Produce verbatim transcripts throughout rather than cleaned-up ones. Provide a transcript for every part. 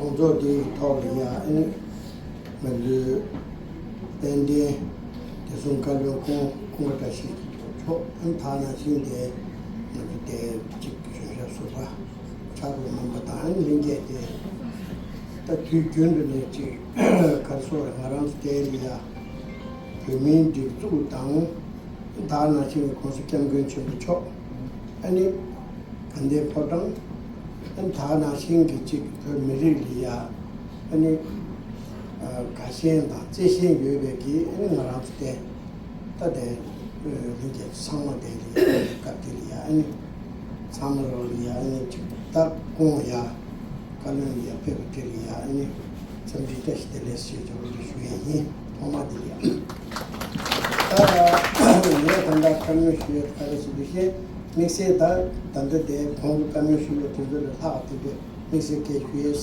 གྲོས་ཚོགས་དེའི་ཐོག་ལ་ཡ་ཨ་ནི་ང་ཚོའི་དཔལ་ལྡན་བདེ་སྲུང་བཀའ་བློན་ཁོང་ཀུན་དགའ་བཀྲ་ཤིས་མཆོག་ཨ་ནི་ད་ནང་བཞིན་དེ་ང་ཚོ་དེ་གཅིག་གཞོན་ཞབས་ཟུར་པ་ཕྱག་རོགས་རྣམ་པ་དང་ཨ་ནི་ལྷན་རྒྱས་དེ་ད་དུས་རྒྱུན་དུ་ནས་གཅིག་ག་རེ་ཟེར་ང་རང་ཚོ་དེ་ལ་ཡ་བོད་མིའི་སྒྲིག་འཛུགས་དང་། ད་ནང་བཞིན་གྱི་༸གོང་ས་༸སྐྱབས་མགོན་ཆེན་པོ་མཆོག་ཨ་ནི་དགའ་ལྡན་ཕོ་བྲང་། ཨ་ནི་ད་ནང་བཞིན་གྱི་གཅིག་བོད་མི་རིགས་ལ་ཡ་ཨ་ནི་དགའ་ཞེན་དང་བརྩེ་ཞེན་ཡོད་པའི་གི་ཨ་ནི་ང་རང་ཚོ་དེ་ད་དེ་ལྷན་རྒྱས་ཚང་མ་དེ་ལ་ཡ་སྐབས་དེ་ལ་ཡ་ཨ་ནི་ཚང་མ་རོགས་ལ་ཡ་ཨ་ནི་གཅིག་ད་དགོངས་ཡ། བཀའ་བློན་ཡར་ཕེབས་པ་དེ་ལ་ཡང་ཨ་ནི་འཚམས་འདྲི་བཀྲ་ཤིས་བདེ་ལེགས་ཞེས་བྱ་བ་འདི་ཞུ་ཡས་ཡིན། ཐོག་མ་དེ་ལ་ཡང་ད་ངས་ད་ལྟ་བཀའ་མོལ་ཞུ་ཡས་ག་རེ་ཞུ་འདུག་ཤེས། དམིགས་བསལ་ད་ད་ལྟ་དེ་གོང་དུ་བཀའ་མོལ་ཞུ་བའི་དུས་ཚོད་ལས་ལྷག་དེ་འདྲ་དམིགས་བསལ་སྐད་ཞུ་ཡས་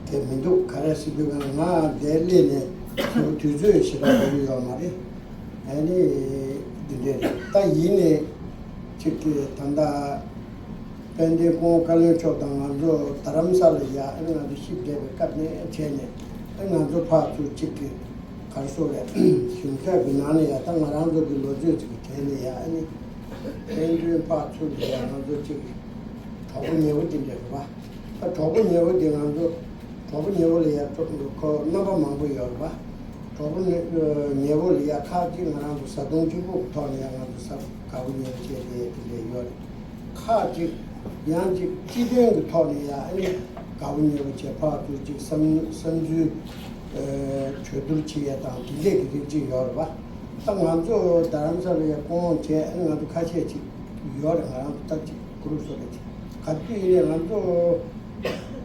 སྐད་མི་འདུག་ག་རེ་ཞུ་འདུག་ང་དེ་སླེབས་ནས་དུས་ཚོད་ཞེ་དྲག་ཡོད་ཡོད་མ་རེད། ཨ་ནི་འདི་འདྲས་རེད། ད་ཡིན་ནས་ཅིག་གི་ད་ལྟ་དཔལ་ལྡན་སྐུ་ངོ་བཀའ་བློན་མཆོག་དང་ང་ཚོ་རྡ་རམ་ས་ལ་ཡ་ཨ་ནི་ང་ཚོ་ཞིབ་བསྡད་པའི་སྐབས་ནས་བྱས་ནས་ཨ་ང་ཚོ་ཕར་ཚུར་ཅིག་གི་ག་རེ་ཟེར་རེད། གཞུང་ཞབས་ཀྱི་ནང་ནས་ཡ་ད་ང་རང་ཚོ་གི་ལོ་ཚོད་ཅིག་གི་གྲས་ནས་ཡ་ཨ་ནི་ཕན་ཚུན་ཕར་ཚུར་ལ་ཡ་ང་ཚོ་ཅིག་གྲོགས་པོ་ཉེ་བོ་དེ་འདྲས་རེད་བ། ད་གྲོགས་པོ་ཉེ་བོ་དེ་ང་ཚོ་གྲོགས་པོ་ཉེ་བོ་ལ་ཡ་ཁོ་རྣམ་པ་མང་པོ་ཡོད་རེད་བ། གྲོགས་པོ་ཉེ་ཉེ་བོ་ལ་ཡ་ཁག་ཅིག་ང་རང་ཚོ་བཟའ་བཏུང་གཅིག་པོ་གི་ཐོག་ནས་ཡ་ང་ཚོ་བཟའ་དགའ་པོ་ཉེ་བོ་བྱས་ཏེ་དེ་འདྲ་ཡོད་རེད། ཁག་ཅིག་ཡང་ཅིག་སྤྱི་དོན་གི་ཐོག་ནས་ཡ་ཨ་ནི་དགའ་པོ་ཉེ་བོ་བྱས་ཕར་ཚུར་ཅིག་བསམ་བསམ་ཚུལ་གྲོས་བསྡུར་བྱེད་ཡ་དང་དེ་འདྲས་ཀྱི་རིགས་ཅིག་ཡོད་རེད་བ། ད་ང་ཚོ་རྡ་རམ་ས་ལ་ཡ་སྐུ་ངོ་བྱས་ཨ་ནི་ང་ཚོ་ཁ་ཤས་ཅིག་ཡོད་རེད། ང་རང་ཚོ་ད་ཅིག་གུ་རུབ་བཟོ་འདྲ་ཅིག་ག་དུས་ཡིན་ནའི་ང་ཚོ་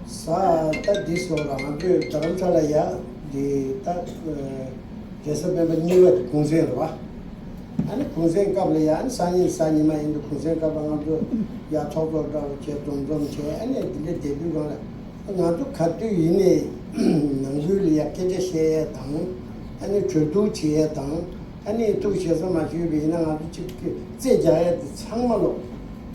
ས་ད་འདི་སོང་ལ་ང་ཚོས་རྡ་རམ་ས་ལ་ཡ་འདི་ད་རེས་གཟའ་སྤེན་པ་གཉིས་པ་དེ་གུང་སེང་རེད་བ། ཨ་ནི་གུང་སེང་སྐབས་ལ་ཡ་ཨ་ནི་སང་ཉིན་གཟའ་ཉི་མ་ཡིན་དུས་གུང་སེང་སྐབས་ལ་ང་ཚོ་ཡ་ཚོགས་གཙོ་འདྲ་བོ་བྱས་འཛོམས་འཛོམས་བྱས་ཨ་ནི་འདི་འདྲ་བསྡད་དུས་གང་ལ་ང་ཚོ་ག་དུས་ཡིན་ནའི་ནང་ཁུལ་ལ་ཡ་སྐད་ཆ་བཤད་ཡས་དང་ཨ་ནི་གྲོས་བསྡུར་བྱེད་ཡས་དང་། ཨ་ནི་ཐུགས་ཞེ་ས་མ་ཞུས་པ་ཡིན་ན་ང་ཚོ་གཅིག་གི་རྩེ་རྒྱག་ཡ་དེ་ཚང་མ་ལོ།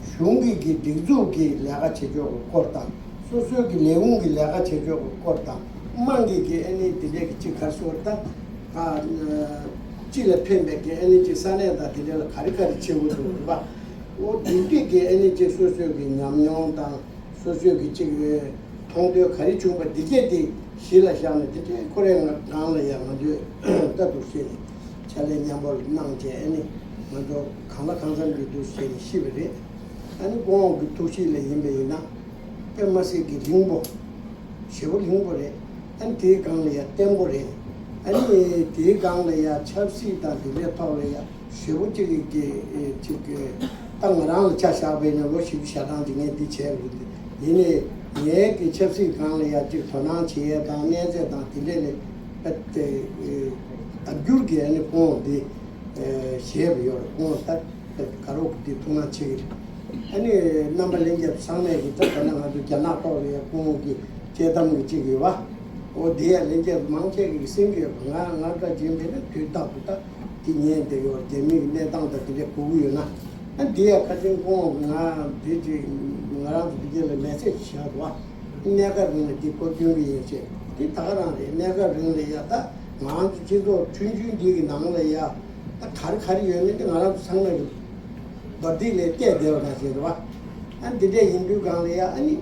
གཞུང་གི་གི་སྒྲིག་འཛུགས་ཀྱི་ལས་ཀ་བྱེད་ཕྱོགས་ཀྱི་སྐོར་དང་སོ་སོའི་གི་ལས་ཁུངས་ཀྱི་ལས་ཀ་བྱེད་ཕྱོགས་ཀྱི་སྐོར་དང་དམངས་ཀྱི་གི་ཨ་ནི་དེ་འདྲས་ཀྱི་གཅིག་ག་རེ་ཟེར་དང་ཨ་སྤྱི་ལ་ཕན་པའི་གི་ཨ་ནི་གཅིག་ས་གནས་དང་དེ་འདྲས་ལ་ག་རེ་ག་རེ་བྱེད་དགོས་འདུག་རེད་པ། འོ་དེ་འདྲས་ཀྱི་ཨ་ནི་གཅིག་སོ་སོའི་གི་ཉམས་མྱོང་དང་། སོ་སོའི་གི་གཅིག་མཐོང་ཐོས་ག་རེ་བྱུང་པ་འདི་གས་དེ་གཞི་ལ་བཞག་ནས་དེ་འདྲའི་ཁོ་རའི་ང་སྒང་ལ་ཡང་ང་ཚོས་ལྟ་འདུག་བྱས་ནས་ཕྱག་ལས་མཉམ་པོ་གནང་བྱས་ཨ་ནི་ང་ཚོ་གང་ལ་གང་འཚམ་གྱི་འདུག་བྱས་ནས་ཤི་བ་རེད། ཨ་ནི་སྐུ་ངོ་གི་ཐུགས་གཤིས་ལ་ཡིན་པ་ཡིན་ན་དཔེ་མ་སྲིད་ཀྱི་རིང་པོ་ཞེ་པོ་རིང་པོ་རེད། ཨ་ནི་དེའི་སྒང་ལ་ཡང་བརྟན་པོ་རེད། ཨ་ནི་དེའི་སྒང་ལ་ཡང་ཆབ་སྲིད་དང་དེ་འདྲའི་ཐོག་ལ་ཡང་ཞེ་པོ་ཅིག་གི་ཅིག་གི་ད་ང་རང་ལ་ཆ་བཞག་པ་ཡིན་ན་ལོ་བཞི་བཅུ་ཞེ་གྲངས་ཅིག་ངས་འདི་བྱས་ཡོད། ཡིན་ནའི་ངའི་གི་ཆབ་སྲིད་སྒང་ལ་ཡང་ཅིག་དོ་སྣང་བྱེད་ཡས་དང་གནས་ཚད་དང་དེ་འདྲས་ལས་ད་ལྟ་བསྒྱུར་གི་ཨ་ནི་ཁོང་འདི་བཞེས་པ་ཡོད་རེད། ཁོང་ད་དགའ་རོགས་ཀྱི་འདི་ཐུགས་སྣང་བྱེད་ཀྱི་རེད། ཨ་ནི་རྣམ་པ་ལྷན་རྒྱས་ཚང་མས་ཀྱི་ད་ད་ལྟ་ང་ཚོ་རྒྱ་ནག་ཐོག་ལ་ཡང་ཁོང་གི་དཔྱད་གཏམ་གྱི་གཅིག་ཡོད་པ། འོ་དེ་ཡང་ལྷན་རྒྱས་མང་ཆེ་གིས་གསན་གྱི་ཡོད་པ། ང་ང་འདྲ་བྱས་པས་ན་དུས་རྟག་ཏུ་ད་འདི་ཉན་བསྡད་ཡོད། རྒྱ་མི་གི་གནས་སྟངས་དང་དེ་འདྲས་གོ་གི་ཡོད་ན། ཨ་འདི་ཡང་ཁ་སང་ཁོང་ང་འདི་ཅིག་ང་རང་ཚོ་འདི་ག་ལ་མེ་སེ་ཇི་བཞག་འདུག་བ། གནས་སྐབས་རིང་ལ་འདི་སྐོར་སྐྱོན་གྱི་ཡིན་ཞེས་འདི་ད་ག་རང་རེད། གནས་སྐབས་རིང་ལ་ཡ་ད་ང་རང་ཚོ་སྤྱི་ཚོགས་ཆུང་ཆུང་འདི་གི་ནང་ལ་ཡ་ད་ག་རེ་ག་རེ་ཡོད་མེད་འདི་ང་རང་ཚོ་ཚང་མས་རེད། འབར་ཐིག་ལས་བལྟས་བསྡད་པ་ནང་བཞིན་རེད་བ། ཨ་འདི་འདྲས་ཡིན་དུས་སྒང་ལ་ཡ་ཨ་ནི་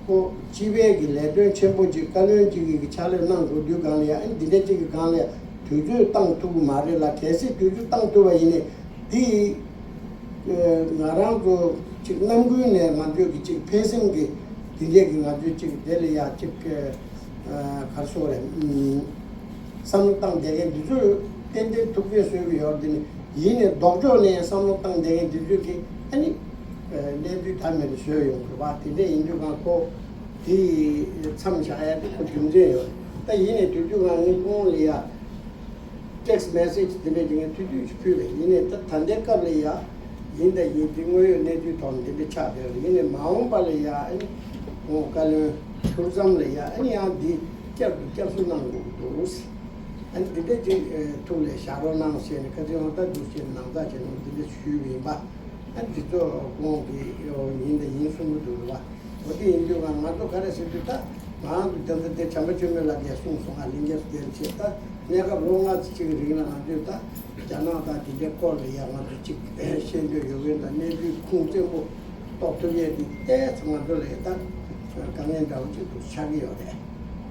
ཁོ་སྤྱི་པའི་གི་ལས་དོན་ཆེན་པོ་ཅིག་བཀའ་བློན་ཅིག་གི་ཕྱག་ལས་གནང་དགོས་དུས་སྒང་ལ་ཡ་ཨ་ནི་འདི་འདྲས་ཅིག་གི་སྒང་ལ་ཡ་དུས་ཚོད་བཏང་ཐུབ་ཀྱི་མ་རེད་ལ། གལ་སྲིད་དུས་ཚོད་བཏང་ཐུབ་པ་ཡིན་ནའི་འདི་ང་རང་ཚོ་ཅིག་རྣམ་ཀུན་ནས་ང་ཚོས་གི་ཅིག་ཕན་སེམས་ཀྱི་འདི་འདྲས་གི་ང་ཚོས་ཅིག་དེ་ལ་ཡ་ཅིག་ག་རེ་ཟེར་དགོས་རེད། བསམ་བློ་བཏང་བསྡད་མཁན་འདི་ཚོས་ཏན་ཏན་ཐུགས་ཕན་གསོས་ཀྱི་ཡོད་རེད། དེ་ནི་ཡིན་ནའི་ལྡོག་ཕྱོགས་ནས་བསམ་བློ་བཏང་བསྡད་མཁན་འདི་ཚོས་ཀྱིས་ཨ་ནི་གནས་ཚུལ་ཐ་མལ་དུ་བཟོས་ཡོང་གི་རེད་བ། དེ་འདྲ་ཡིན་དུས་ང་ཁོ་དེ་མཚམས་བཞག་ཡ་དེ་ཁོ་རྒྱུ་མཚན་ཡོད། ད་ཡིན་ནའི་དུས་དུས་ང་ངའི་ཁོང་ལ་ཡ་text message་དེ་འདྲ་ཅིག་ངས་ཐུང་ཐུང་ཞིག་ཕུལ་བས། ཡིན་ནའི་ད་ད་ལྟའི་སྐབས་ལ་ཡ་ཡིན་ད་ཡིན་དེ་དངོས་ཡོད་གནས་ཚུལ་ཐོག་ནས་འདི་འདྲ་ཆགས་བསྡད་ཡོད། ཡིན་ནའི་མ་འོངས་པ་ལ་ཡ་ཨ་ནི་ཁོང་བཀའ་བློན་ཤོར་མཚམས་ལ་ཡ་ཨ་ནི་ཡང་འདི་བསྐྱར་དུ་བསྐྱར་གསོ་གནང་དགོས་ཀྱི་འདུག་ཨ་ནི་འདི་འདྲ་ཅིག་ཐུགས་ལ་བཞག་རོགས་གནང་ཞེས་ནས་ཁ་སང་ད་འདུག་ཅེས་ནང་ཚགས་བྱས་ནས་འདི་འདྲ་ཞུས་པ་ཡིན་པ། ཨ་ནི་འདི་ཚོ་ཁོང་གིས་ཡིན་ད་ཡིན་གསུང་གི་འདུག་རེད་པ། འོ་དེ་ཡིན་དུས་ང་ང་ཚོ་ག་རེ་ཟེར་དུས་ད་ ང་རང་ཚོ་དེ་ཚོ་དེ་བྱམས་པ་ཆོས་འཕེལ་ལགས་ཀྱིས་གསུངས་སོང་ང་། ལྷན་རྒྱས་སུ་དེར་བྱས། ད་གནས་སྐབས་ལོ་ལྔ་ཙམ་ཅིག་གི་རིང་ལ་ང་ཚོས་ད་རྒྱ་ནག་དང་དེ་འདྲའི་སྐོར་ལ་ཡང་ང་ཚོ་ཅིག་ཤེས་འདོད་ཡོད་མཁན་དང་གནས་ཚུལ་ཁུངས་བཙན་པོ་རྟོགས་ཐུབ་ཡས་དེ་ཏོག་ཙམ་ང་ཚོ་ལ་ད་དཀའ་ངལ་འདྲ་བོ་ཅིག་ཏུ་ཆགས་ཀྱི་ཡོད་རེད།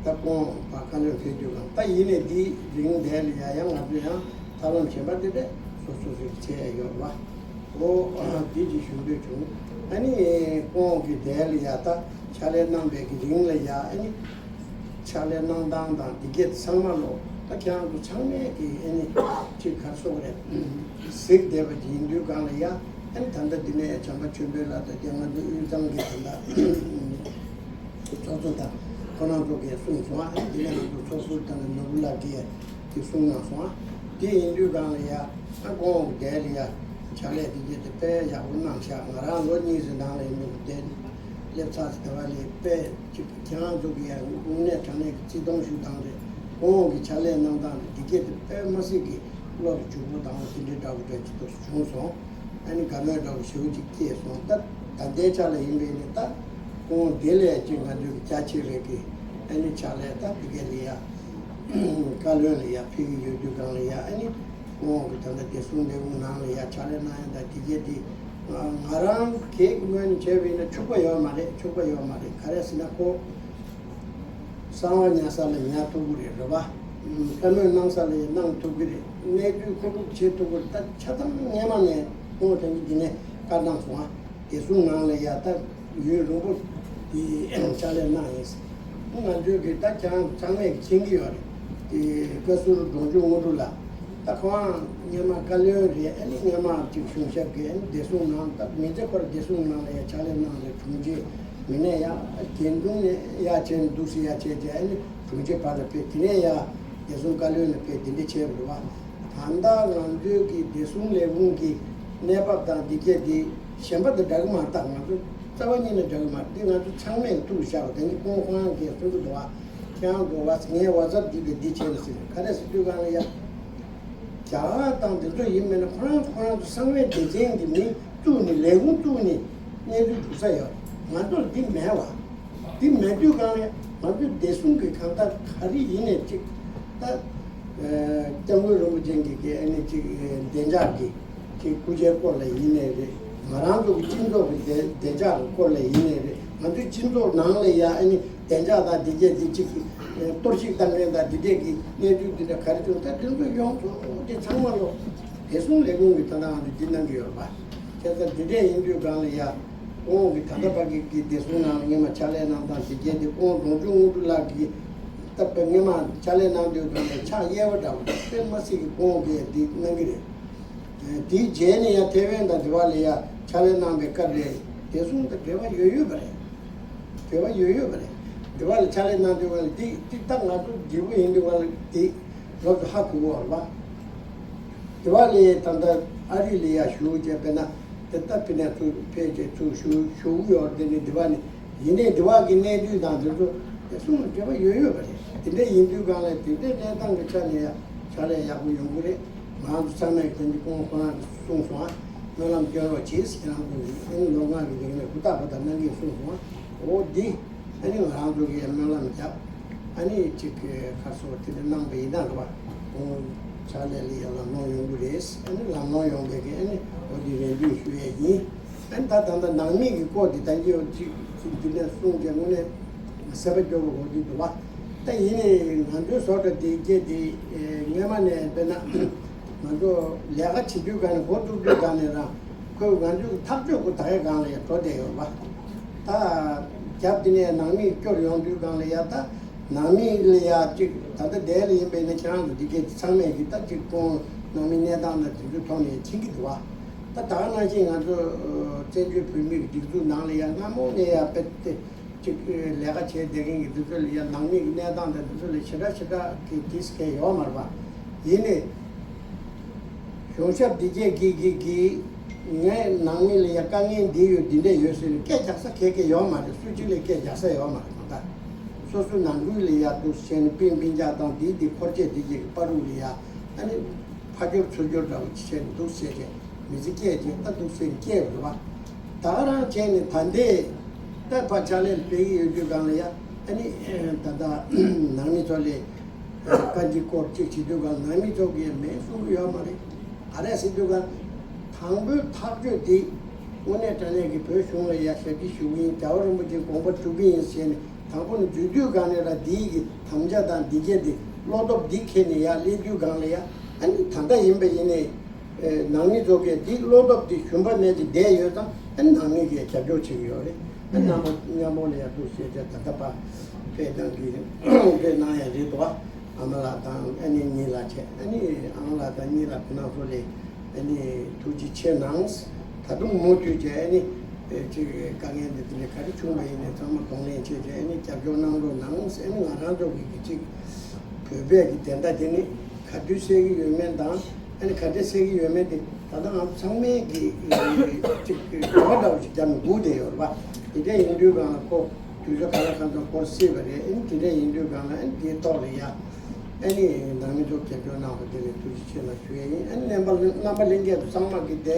ད་ཁོང་བཀའ་བློན་ཕེབས་དུས་གང་ད་ཡིན་ནས་འདི་རིང་དེ་ལ་ཡང་ཡང་ང་ཚོས་ཡང་ཐབས་ལམ་གཞན་པ་དེ་འདྲ་སོ་སོ་སོས་བྱས་ཡོད་རེད་བ། འོ། འདི་ཅིག་ཞུ་འདོད་བྱུང་། ཨ་ནི་ཁོང་གིས་དེ་ལ་ཡ་ད་ཕྱག་ལས་གནང་བའི་གི་རིང་ལ་ཡ། ཨ་ནི་ཕྱག་ལས་གནང་སྟངས་དང་འདི་གས་ཚང་མ་ལོ། ད་ཁྱེད་རང་ཚོ་ཚང་མས་ཀྱི་ཨ་ནི་ཅིག་ག་རེ་ཟེར་དགོས་རེད། གཟིགས་བསྡད་པ་ཅིག་ཡིན་དུས་གང་ལ་ཡ། ཨ་ནི་ད་ལྟ་འདི་ནས་བྱམས་པ་ཆོས་འཕེལ་ལགས་དང་དེ་ང་ཚོ་དབུས་གཙང་གི་ད་ལྟ་ཚོགས་གཙོ་དང་ཁོ་རང་ཚོ་གིས་གསུངས་སོང་། ཨ་ནི་འདི་ནས་ང་ཚོ་ཚོགས་ཟུར་དང་ནོར་བུ་ལགས་ཀྱིས་དེ་གསུངས་གནང་སོང་། ཨ་དེ་ཡིན་དུས་གང་ལ་ཡ། ཨ་ཁོང་དེ་ལ་ཡ་ཕྱག་ལས་དེ་གྱད་དེ་དཔེ་ཡག་པོ་གནང་ཤག་ང་རང་ལོ་གཉིས་ཙམ་ནང་ལ་ཡིན་ནོ་དེ་སླེབས་ཚར་ཟིན་པ་ལས་དཔེ་ཅིག་ཁྱེད་རང་ཚོ་གི་ཡང་དངོས་གནས་དྲང་གནས་ཀྱི་བརྩི་མཐོང་ཞུ་སྟངས་རེད། ཁོང་གི་ཕྱག་ལས་གནང་སྟངས་རེད། དེ་གྱད་དེ་དཔེ་མ་སྲིད་ཀྱི་བློ་ལ་འཇུག་པོ་དང་དེ་འདྲའི་འདྲ་པོ་འདྲ་ཅིག་ཏུ་བྱུང་སོང་། ཨ་ནི་དགའ་མོས་འདྲ་པོ་ཞེ་པོ་ཅིག་སྐྱེས་སོང་། ད་ད་ལྟའི་ཆ་ལ་ཡིན་པས་ནི་ད་ཁོང་དེ་ལས་ཅིག་ང་ཚོའི་རྒྱ་ཆེ་བའི་གི་ཨ་ནི་ཕྱག་ལས་ད་དེ་གྱད་ལ་ཡ། བཀའ་བློན་ལ་ཡ་ཕེབས་ཀྱི་ཡོད་དུས་གང་ལ་ཡ། ཨ་ནི་ཁོང་གི་ད་ལྟ་བདེ་སྲུང་ལས་ཁུངས་ནང་ལ་ཡ་ཕྱག་ལས་གནང་ཡ་ད་དེ་གྱད་དེ། ང་རང་གི་ངོས་ནས་བྱས་པ་ཡིན་ན་འཕྱུགས་པ་ཡོད་མ་རེད། འཕྱུགས་པ་ཡོད་མ་རེད། ག་རེ་ཟེར་ན་ཁོ་གསང་བ་ཉར་ས་ལ་ཉར་ཐུབ་ཀྱི་རེད། རེད་བ། བཀའ་མོལ་གནང་ས་ལ་ཡང་གནང་ཐུབ་ཀྱི་རེད། གནས་ཚུལ་མཁོ་སྒྲུབ་བྱེད་ཐུབ་ཀྱི་རེད། ད་ཆ་ཚང་སྔས་མ་ནས་ཁོང་དེ་འདི་ནས་བཀའ་གནང་སོང་ང་། བདེ་སྲུང་ནང་ལ་ཡ་ད་ཡུན་རིང་པོ་དེ་ཕྱག་ལས་གནང་ཡིན། ང་ཚོའི་གི་ད་ཁྱེད་རང་ཚང་མས་མཁྱེན་གྱི་ཡོད་རེད། དེ་བཀའ་ཟུར་འབྲོང་ཆུང་དངོས་གྲུབ་ལགས། ད་ཁོང་སྔོན་མ་བཀའ་བློན་རེད། ཨ་ནི་སྔོན་མ་ཅིག་གཞུང་ཞབས་ཀྱི་ཨ་ནི་བདེ་སྲུང་ནང་ད་མི་ཚེ་ཁོར་བདེ་སྲུང་ནང་ལ་ཡ་ཕྱག་ལས་གནང་རེད། དྲུང་ཆེ་མི་སྣས་ཡ་རྒྱན་དྲུང་ནས་ཡ་བྱས་ནས་འདུག་སེ་ཡ་བྱས་བྱས། ཨ་ནི་དྲུང་ཆེ་བར་ལ་ཕེབས། དེ་ནས་ཡ་བདེ་སྲུང་བཀའ་བློན་ལ་ཕེབས། དེ་འདྲ་བྱས་པ་རེད་བ། ད་ལྟ་ང་ཚོའི་གི་བདེ་སྲུང་ལས་ཁུངས་ཀྱི་གནས་བབ་དང་འདི་གྱད་དེ་གཞན་པ་དང་འདྲ་གི་མ་རེད། ད་ང་ཚོ་རྩ་བ་ཉིད་ནས་འདྲ་གི་མ་རེད། འདི་ང་ཚོ་ཚང་མས་ཐུགས་བཞག་པ་དེ་ནི་ཁོང་ཁོ་རང་གིས་གསུང་གི་འདུག་བ། ཁྱེད་རང་ཚོ་བ་ངའི་ཝ་ཚབ་འདི་དང་འདི་བྱས་ནས་ཟེར། ག་རེ་ཟེར་དུས་གང་ལ་ཡ། རྒྱ་གར་དང་འདི་ཚོ་ཡིན་མིན་ན་ཁོ་རང་ཁོ་རང་ཚོ་གསང་བའི་སྡེ་ཚན་གྱི་མི་བཙུགས་ནས་ལས་ཁུངས་བཙུགས་ནས་གནས་ཚུལ་སྒྲུག་ས་ཡོད། ང་ཚོར་འདི་མེད་བ། འདི་མེད་དུས་གང་ལ་ང་ཚོའི་བདེ་སྲུང་གི་གང་ལྟར་ག་རེ་ཡིན་ནས་ཅིག་ད་སྐྱབས་མགོན་རིན་པོ་ཆེ་གི་གི་ཨ་ནི་ཅིག་བདེ་འཇགས་ཀྱི་ཅིག་སྐུ་ཕྱྭའི་སྐོར་ལ་ཡིན་ནའི་རེད། ང་རང་ཚོ་གི་སྤྱི་ཚོགས་ཀྱི་བདེ་བདེ་འཇགས་ཀྱི་སྐོར་ལ་ཡིན་ནའི་རེད། ང་ཚོའི་སྤྱི་ཚོགས་ནང་ལ་ཡ་ཨ་ནི་བདེ་འཇགས་དང་འདི་གྱད་འདི་གཅིག་གི་གཏོར་བཤིག་བཏང་མཁན་དང་འདི་འདྲས་ཀྱི་གནས་ཚུལ་འདི་འདྲ་ག་རེ་བྱུང་། ད་དེ་ཚོ་ཡོངས་རྫོགས་དེ་ཚང་མ་ལོ་བདེ་སྲུང་ལས་ཁུངས་ཀྱིས་ད་ལྟ་ང་ཚོ་འདི་གནང་གི་ཡོད་རེད་པ། བྱས་ཙང་འདི་འདྲས་ཡིན་དུས་གང་ལ་ཡ། ཁོང་གིས་ད་ལྟ་བར་གྱི་གི་བདེ་སྲུང་ནང་ལ་སྔོན་མ་ཕྱག་ལས་གནང་སྟངས་དེ་གྱད་དེ་ཁོང་འབྲོང་ཆུང་དངོས་གྲུབ་ལགས་ཀྱིས་ད་དཔེ་སྔོན་མ་ཕྱག་ལས་གནང་དུས་གང་ལ་ཕྱག་གཡས་པ་འདྲ་བོ་དཔེ་མ་སྲིད་ཀྱི་ཁོང་གིས་འདི་གནང་གི་རེད། དེའི་རྗེས་ནས་ཡང་ཐེ་ཝན་དང་འབྲེལ་བ་ལ་ཡ་ཕྱག་ལས་གནང་པའི་སྐབས་ལ་བདེ་སྲུང་དང་འབྲེལ་བ་ཡོད་ཡོད་པ་རེད། འབྲེལ་བ་ཡོད་ཡོད་པ་རེད། འབྲེལ་བ་ལ་ཕྱག་ལས་གནང་དུས་གང་ལ་དེ་དེ་ད་ང་ཚོ་བདེ་པོ་ཡིན་དུས་གང་ལ་དེ་ལོག་ཏུ་ཧ་གོ་གི་ཡོད་རེད་པ། དེ་བ་ལས་ད་ལྟ་ཨ་རི་ལ་ཡ་བཞུགས་བྱས་དཔེར་ན་དེ་ལྟ་ཕི་ནས་ཚུར་ཕེབས་བྱས་ཚུར་བཞུགས་བཞུགས་ཡོད་རེད། དེ་ནས་དེ་བ་ནས་ཡིན་ནའི་དེ་བ་གི་གནས་ཚུལ་དང་དེ་ཚོ་དེ་གསུང་ལ་འབྲེལ་བ་ཡོད་ཡོད་པ་རེད། དེ་འདྲ་ཡིན་དུས་གང་ལ་དེ་འདྲའི་གནས་སྟངས་ཀྱི་ཆ་ནས་ཡ་ཕྱག་ལས་ཡག་པོ་ཡོང་གི་རེད། ང་རང་ཚོ་ཚང་མས་དེ་འདི་ཁོང་ཁོ་རང་གིས་གསུངས་སོང་ཨ། སྨོན་ལམ་སྐྱོན་རོགས་གྱིས་ཁྱེད་རང་ཚོ་གིས་ཨ་ནི་ལོ་ལྔ་གི་རིང་ལ་ཧུར་ཐག་ཧུར་ཐག་གནང་གིས་གསུངས་སོང་ཨ། འོ་འདི། ཨ་ནི་ང་རང་ཚོ་གིས་སྨོན་ལམ་བརྒྱབ། ཨ་ནི་ཅིག་གི་ཁར་སོ་དེ་འདྲ་གནང་པ་ཡིན་ན་རེད་བ། ཁོང་ཕྱག་ལས་ལ་ཡང་ལམ་ལྷོང་ཡོང་གི་རེད། ཨ་ནི་ལམ་ལྷོང་ཡོང་བའི་གི་ཨ་ནི་འོ་དེ་རེ་འདུན་ཞུ་ཡས་ཡིན། ཨ་ནི་ད་ད་ལྟ་ནང་མི་གི་སྐོར་དེ་ད་གིན་ཅིག་ཅིག་འདི་ནས་གསུངས་རྗེས་དངོས་གནས་སེམས་པ་སྐྱོ་པོ་འོ་དེ་འདུག་བ། ད་ཡིན་ནའི་ང་ཚོའི་བཟོ་འདྲ་དེ་སྐྱེས་དེ་སྔོན་མ་ནས་དཔེར་ན་ང་ཚོ་ལས་ཀ་བྱེད་དུས་ག་ནས་འགོ་བཙུགས་དུས་ག་ནས་རང་ཁོས་ང་ཚོའི་ཐག་གཅོད་ཁོ་ད་གའི་སྒང་ལ་ཡང་འགྲོ་བསྡད་ཡོད་རེད་བ། ད་རྒྱབ་དེ་ནས་ནང་མི་སྐྱོར་ཡོང་དུས་སྒང་ལ་ཡ་ད་ནང་མི་ལ་ཡ་ཅིག་ད་ལྟ་འདས་ལ་ཡིན་པས་ན་ཁྱེད་རང་ཚོ་འདི་གས་ཚང་མས་ཀྱི་ད་ཅིག་ཁོང་ནང་མི་གནས་སྟངས་དང་དེ་ཚོའི་ཐོག་ནས་ཡ་མཁྱེན་གྱི་འདུག་བ། ད་ད་ག་ནང་བཞིན་ང་ཚོ་བཙན་བྱོལ་བོད་མིའི་སྒྲིག་འཛུགས་ནང་ལ་ཡ་སྔ་མོ་ནས་ཡ་དཔེ་དེ་ཅིག་ལས་ཀ་བྱས་བསྡད་མཁན་གྱི་འདི་ཚོ་ལ་ཡ་ནང་མི་གི་གནས་སྟངས་དང་འདི་ཚོ་ལ་ཞེ་དྲག་ཞེ་དྲག་གི་དེ་སྐད་ཡོད་མ་རེད་བ། ཡིན་ནའི། གཞུང་ཞབས་འདི་གས་གི་གི་གི་ངས་ནང་མི་ལ་ཡ་དཀའ་ངལ་འདི་ཡོད་འདི་འདྲས་ཡོད་ཟེར་ནས་སྐད་རྒྱག་ས་གས་གས་ཡོད་མ་རེད། སུ་གཅིག་ལ་སྐད་རྒྱག་ས་ཡོད་མ་རེད། གང་ལྟར་སོ་སོའི་ནང་ཁུལ་ལ་ཡ་འདུག་བྱས་ནས་སྤུན་སྤུན་ཀྱག་དང་འདི་འདི་འཁོར་བཅས་འདི་གས་ཀྱི་བར་རུ་ལ་ཡ་ཨ་ནི་ཕ་སྐྱོར་ཚུར་སྐྱོར་འདྲ་བོ་བྱས་ནས་འདུག་ཟེར་བྱས་མི་ཚེ་སྐྱེལ་བྱས་ད་འདུག་ཟེར་སྐྱེལ་བ་རེད་བ། ད་ག་རང་བྱས་ནས་ད་འདས་ད་ཕ་ཕྱག་ལས་ཕེབས་ཀྱི་ཡོད་དུས་སྒང་ལ་ཡ་ ཨ་ནི་ད་ལྟ་ནང་མི་ཚོ་ལས་བཀའ་འདྲི་སྐོར་གཅིག་བྱེད་དུས་གང་ནང་མི་ཚོ་གིས་མེད་གསུང་གི་ཡོད་མ་རེད། ག་རེ་ཟེར་དུས་གང་དང་པོའི་ཐག་གཅོད་དེ་དངོས་གནས་དྲང་གནས་ཀྱི་བོད་གཞུང་ལ་ཡ་ཞབས་ཕྱི་ཞུ་གི་ཡིན། རྒྱལ་བ་རིན་པོ་ཆེའི་དགོངས་པ་སྒྲུབ་ཀྱི་ཡིན་ཟེར་ནས་དང་པོ་ནས་བརྗོད་དུས་གང་ནས་ར་འདིའི་གི་དམ་བཅའ་དང་འདི་གས་དེ་བློ་སྟོབས་འདི་ཁྱེར་ནས་ཡ་སླེབས་དུས་གང་ལ་ཡ་ཨ་ནི་ད་ལྟ་ཡིན་པ་ཡིན་ནས། ནང་མི་ཚོ་གིས་འདི་བློ་སྟོབས་འདི་ཞུམ་པ་མེད་ཅིག་བསྡད་ཡོད་ཙང་ཨ་ནི་ནང་མི་གིས་རྒྱབ་སྐྱོར་བྱེད་ཀྱི་ཡོད་རེད། ཨ་ནི་རྣམ་པ་མཉམ་པོ་ལ་ཡ་འདུག་ཟེར་བྱས་ད་ལྟ་ཕར་སྤེལ་གནང་གི་སྤེལ་གནང་ཡ་རེད་དོ། ཨ་མ་ལགས་དང་ཨ་ནི་གཉིས་ལགས་བྱས་ཨ་ནི་ཨ་མ་ལགས་དང་གཉིས་ལགས་ཁོ་རང་ཚོ་ལ་ཨ་ནི་ཐུགས་རྗེ་ཆེ་གནང་། ད་དུང་མུ་མཐུད་བྱས་ཨ་ནི་ཅིག་དཀའ་ངལ་འདི་དེ་ལས་ག་རེ་བྱུང་བ་ཡིན་ནའི་ཚང་མ་གདོང་ལེན་བྱས་བྱས་ཨ་ནི་རྒྱབ་སྐྱོར་གནང་རོགས་གནང་། ཨ་ནི་ང་རང་ཚོ་གི་གི་ཅིག་བོད་པའི་གི་བདེན་མཐའ་དེ་ནི། ག་དུས་གསལ་གྱི་ཡོད་མེད་དང་ཨ་ནི་ག་འདྲས་གསལ་གྱི་ཡོད་མེད་དེ་ད་ལྟ་ང་ཚོ་ཚང་མས་ཀྱི་ཅིག་གི་གོ་བ་འདྲ་བོ་ཞིག་བརྒྱབ་ནས་སྒུག་བསྡད་ཡོད་རེད་པ། དེ་འདྲས་ཡིན་དུས་གང་ལ་ཁོ་དུས་ཚོད་ག་ལ་གང་འཚམ་འཁོར་སྲིད་པ་རེད། ཨ་ནི་དེ་འདྲས་ཡིན་དུས་གང་ལ་ཨ་ནི་དེའི་ཐོག་ལ་ཡ་ཨ་ནི་ནང་མི་ཚོ་རྒྱབ་སྐྱོར་གནང་བ་དེ་ལ་ཐུགས་རྗེ་ཆེ་ལ་ཞུ་ཡས་ཡིན། ཨ་ནི་རྣམ་པ་རྣམ་པ་ལྷན་རྒྱས་ཚོ་ཚང་མ་གི་དེ་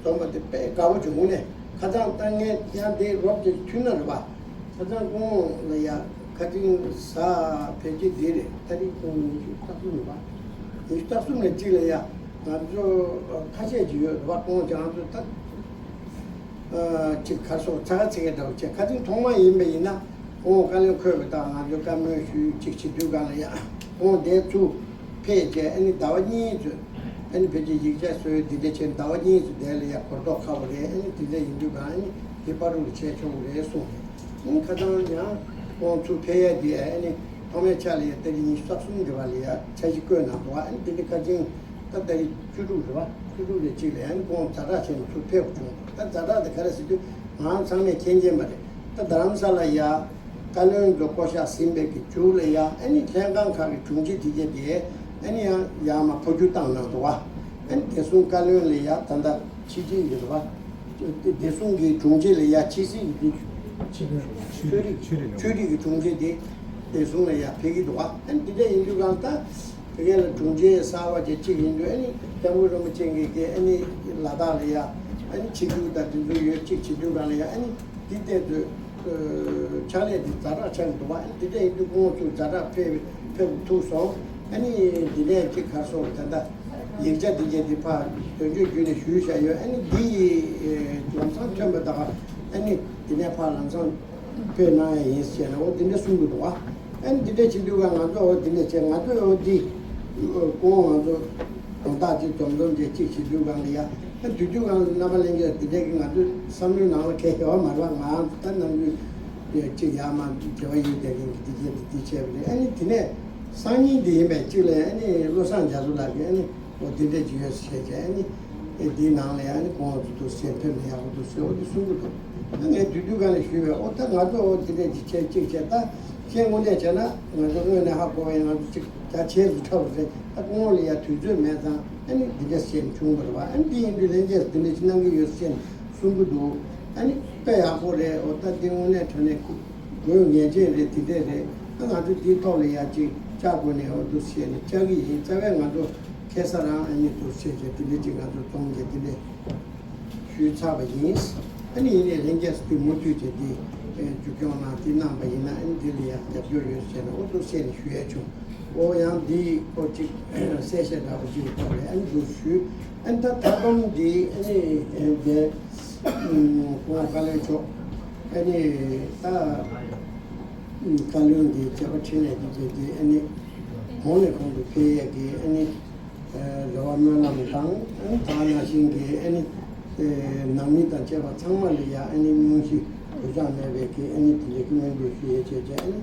འཛོམས་པ་དེ་དཔེ་དགའ་བོ་བྱུང་ནས་ཁ་སང་ལྟ་ངན་ཡང་དེ་རོབ་ཀྱི་མཐུན་ན་རེད་པ། ཁ་སང་ཁོང་ལ་ཡ་ཁ་ཅིང་ཟ་ཕལ་ཆེར་འདི་རེད། ད་རེས་ཁོང་ཉི་ཤུ་རྩ་གསུམ་རེད་པ། ཉི་ཤུ་རྩ་གསུམ་ནས་གཅིག་ལ་ཡ་ང་ཚོ་ཁ་ཤས་ཅིག་ཡོད་རེད་པ། ཁོང་ཅང་ཚོ་ད་ཅིག་གར་སོགས་ཚ་ཁ་ཚིག་ག་འདྲ་བོ་བྱས་ཁ་ཅིང་ཐོག་མ་ཡིན་པ་ཡིན་ན་ཁོང་བཀའ་བློན་འཁོད་པ་དང་ང་ཚོ་བཀའ་མོལ་ཞུས་ཅིག་བྱེད་དུས་གང་ལ་ཡ་ཁོང་དེ་ཚུར་ཕེབས་བྱས་ཨ་ནི་ཟླ་བ་གཉིས་ཚོད། ཨ་ནི་ཕལ་ཆེར་ཡིག་ཆ་བཟོས་འདི་འདྲ་བྱས་ཟླ་བ་གཉིས་སུ་དེ་ལ་ཡ་གོ་རྟོགས་ཁ་བོ་རེད། ཨ་ནི་དེ་འདྲ་ཡིན་དུས་གང་ཨ་ནི་དེ་པ་རུ་ལ་བྱས་ཆོག་གི་རེད་གསུངས་རེད། ཨ་ནི་ཁ་སང་ཡང་ཁོང་ཚུར་ཕེབས་ཡ་དེ་ཨ་ནི་ཐོག་མའི་ཆ་ལ་ཡ་ཏ་རིག་ཉི་ཤུ་རྩ་གསུམ་འདི་བ་ལ་ཡ་འཆར་གཞི་བཀོད་གནང་འདུག་ཨ་ནི་དེ་འདྲ་ཁ་ཅིང་ད་ཏ་རིག་བཅུ་དྲུག་རེད་བ། བཅུ་དྲུག་ལ་གཅིག་ལ་ཨ་ནི་ཁོང་ཛ་དྲག་བྱས་ནས་ཚུར་ཕེབས་དགོས་བྱུང་། ད་ཛ་དྲག་དེ་ག་རེ་ཟེར་དུས་ང་ཚང་མས་མཁྱེན་མཁྱེན་པ་རེད། ད་རྡ་རམ་ས་ལ་ཡ། བཀའ་བློན་ཚོ་བསྐོ་བཞག་ཟིན་པའི་གི་མཇུག་ལ་ཡ་ཨ་ནི་ལྷན་ཁང་ཁག་གི་དྲུང་ཆེ་དེ་གྱད་དེ་ཨ་ནི་ཡང་ཡར་མར་འཕོ་འགྱུར་བཏང་གནང་འདུག་བ། ཨ་ནི་བདེ་སྲུང་བཀའ་བློན་ལ་ཡ་ད་ལྟ་ཕྱི་དྲིལ་ཡོད་རེད་བ། བདེ་སྲུང་གི་དྲུང་ཆེ་ལ་ཡ་ཕྱི་སྲིད་ཀྱི་ཆོས་རིག་ཆོས་རིག་ཆོས་རིག་གི་དྲུང་ཆེ་དེ་བདེ་སྲུང་ལ་ཡ་ཕེབས་ཀྱི་འདུག་བ། ཨ་ནི་དེ་འདྲ་ཡིན་དུས་གང་ལྟ། དེ་གས་ལ་དྲུང་ཆེ་གསར་བ་དེ་གཅིག་ཡིན་དུས་ཨ་ནི་སྐྱབས་མགོན་རིན་པོ་ཆེ་གིས་དེ་ཨ་ནི་ལ་དྭགས་ལ་ཡ་ཨ་ནི་ཆིབས་བསྒྱུར་དང་དེ་ཚོ་ཡོད་གཅིག་བྱེད་དུས་གང་ལ་ཡ་ཨ་ནི་འདི་ལྟས་ཚོས་ཕྱག་ལས་དེ་ཛ་དྲག་ཆགས་འདུག་ཨ་ནི་དེ་འདྲ་ཡིན་དུས་ཁོང་ཚོས་ཛ་དྲག་ཕེབས་ཕེབས་ཐུབ་སོང་། ཨ་ནི་འདི་ནས་གཅིག་གར་སོང་ད་ལྟ་ཡིག་ཆ་དེ་གས་དེ་ཕར་དོན་གཅོད་བརྒྱུད་ནས་ཞུས་བཞག་ཡོད། ཨ་ནི་འདི་ཡི་ལམ་སང་ཐོན་པ་ད་ག་ཨ་ནི་འདི་ནས་ཕར་ལམ་སང་། དཔེ་གནང་ཡ་ཡིན་ཟེར་ནས་འོ་དེ་འདྲ་གསུང་གི་འདུག་བ། ཨ་ནི་དེ་འདྲ་བྱེད་དུས་ཀ་ང་ཚོ་འོ་དེ་འདྲ་བྱས་ང་ཚོས་འོ་འདི་ཁོང་ང་ཚོ་དོན་དག་ཅིག་འཛོམས་འཛོམས་བྱས་གཅིག་བྱེད་དུས་ཀ་ལ་ཡ་ཨ་དུས་དུས་ཀ་ལ་རྣམ་པ་ལྷན་རྒྱས་དེ་འདྲ་གི་ང་ཚོའི་བསམ་བློའི་ནང་ལ་གལ་ཡོད་མ་རེད་བ། ང་ད་ནམ་རྒྱུན་གཅིག་ཡར་མར་འབྲེལ་བ་ཡོད་བསྡད་མཁན་གྱི་འདི་བྱས་འདི་བྱས་པ་རེད། ཨ་ནི་དེ་ནས་སང་ཉིན་འདི་ཡིན་པའི་གཅིག་ལ་ཨ་ནི་བློ་བཟང་རྒྱ་མཚོ་ལགས་ཀྱིས་ཨ་ནི། འོ་དེ་འདྲ་ཅིག་ཡོད་ཟེར་བྱས་ཨ་ནི། ཨེ་དེའི་ནང་ལ་ཡང་ཨ་ནི་གོང་འོག་ཏུ་ཟེར་ཕེབས་ནས་ཡག་པོ་འདུག་ཟེར་འོ་དེ་གསུང་གི་འདུག་ཨ་ངས་དུས་དུས་ག་ནས་ཞུས་པས་འོ་ད་ང་ཚོ་འོ་དེ་འདྲ་ཅིག་བྱས་གཅིག་བྱས་ད་ཁྱེད་དངོས་གནས་བྱས་ན་ང་ཚོ་དངོས་གནས་ཧ་གོ་བ་ཡིན། ང་ཚོ་གཅིག་རྒྱ་ཆེ་རུ་འཁྲབ་རེད། ད་སྐུ་ངོ་ལ་ཡང་དུས་ཚོད་མེད་ཙང་ཨ་ནི་འདི་འདྲ་བྱས་ནས་བྱུང་བ་རེད་བ། ཨ་ནི་འདི་ཡིན་དུས་ལྷན་རྒྱས་སུ་འདི་འདྲ་ཅིག་གནང་གི་ཡོད་ཟེར་ནས་གསུང་གི་འདུག་ཨ་ནི་དཔེ་ཡག་པོ་རེད། འོ་ད་འདི་དངོས་གནས་དྲང་གནས་དགོས་ངེས་ཅན་རེད། དེ་འདྲ་རེད། ད་ང་ཚོ་འདིའི་ཐོག་ལ་ཡང་ཅིག་བཅར་དགོས་ནས་འོ་འདུག་བྱས་ནས་བཅར་གི་ཡིན། རྩ་བའི་ང་ཚོ་ཁ་སང་རང་ཨ་ནི་འདུག་བྱས་བྱས་དེ་འདྲ་ཅིག་ང་ཚོ་འཛོམས་བྱས་དེ་འདྲ་ཞུས་ཚར་བ་ཡིན། ཨ་ནི་ཡིན་ནའི་ལྷན་རྒྱས་སུ་དེ་མུ་མཐུད་བྱས་དེ་མཇུག་སྐྱོང་གནང་དེ་གནང་པ་ཡིན་ན་ཨ་ནི་དེ་ལ་ཡང་རྒྱབ་སྐྱོར་ཡོད་ཟེར་ནས་འོ་འདུག་བྱས་ནས་ཞུ་ཡས་བྱུང་། འོ་ཡང་འདི་འོ་ཅིག་གསལ་བཤད་འདྲ་པོ་ཅིག་གི་ཐོག་ལ་ཨ་ནི་འདུག་ཞུས། ཨ་ནི་ད་ད་དུང་འདི་ཨ་ནི་འདི་ཁོང་བཀའ་བློན་མཆོག་ཨ་ནི་ད་བཀའ་བློན་གྱི་བྱ་བ་ཁྲིད་ནས་འདི་བྱས་ཏེ་ཨ་ནི་གོང་ནས་གོང་དུ་འཕེལ་ཡས་ཀྱི་ཨ་ནི་རེ་བ་སྨོན་ལམ་དང་ཨ་ནི་ད་ག་ནང་བཞིན་གྱི་ཨ་ནི་ནང་མི་དང་བཅས་པ་ཚང་མ་ལ་ཡ་ཨ་ནི་སྙུང་གཞི་གོད་ཆག་མེད་པའི་གི་ཨ་ནི་དེ་འདྲའི་གི་སྨོན་འདུན་ཞུ་ཡས་བྱས་བྱས་ཨ་ནི་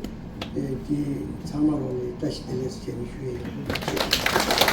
ཀྱི་ཚང་མ་ལོ་ལ་བཀྲ་ཤིས་བདེ་ལེགས་ཟེར་ནས་ཞུ་ཡས་ཡོད།